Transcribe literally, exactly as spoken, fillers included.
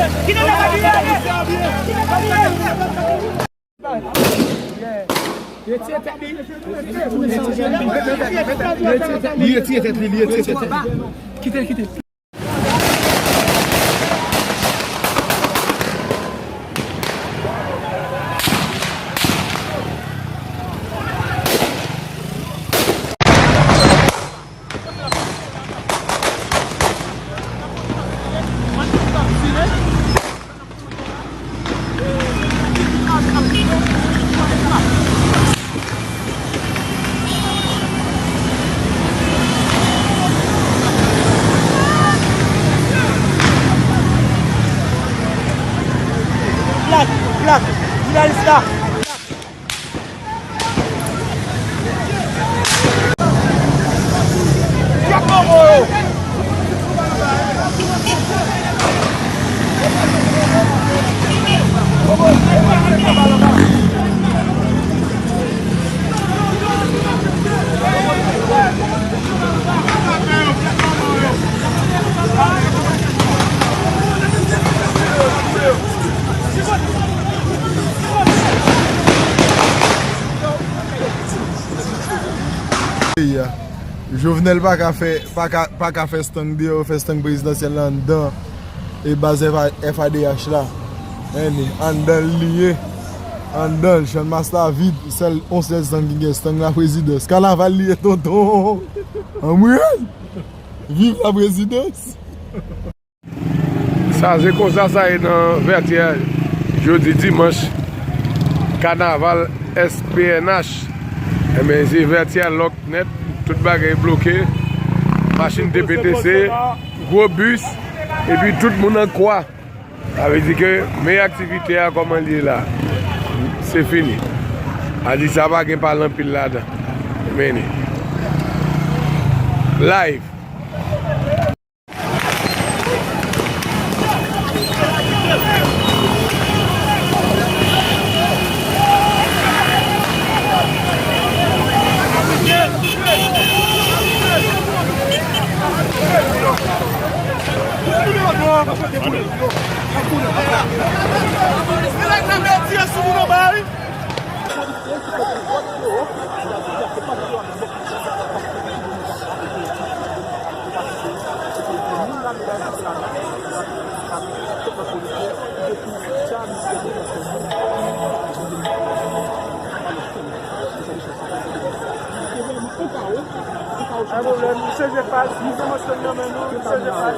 Li retire tèt li, li retire tèt li. Kite l, kite l. Plak, plak, jounalis la. Peyi a. Jovenel pa ka fè, pa ka, pa ka fè stand deyò, fè stand prezidansyèl la anndan e baz F A, F A D H la. Anni, anndan l li ye. Anndan l, Channmas la vid, sèl, yon sèl stand ki gen, stand la prezidans. Kanaval li ye, tonton. Anmwey! Viv la prezidans! Sa se konsa sa ye nan Vètyè jodi dimanch, kanaval S P N H. Enben, se Vètyè lòk nèt, tout bagay bloke, machin T P T C, gwo bis, epi tout moun an kwa. Sa vle di ke men aktivite a kòman l ye la. Se fini. A di sa pa gen pale anpil ladan. Meni. Live. Pa pwoblèm, nou chanje faz, nou kòmanse nan men nou, nou chanje faz.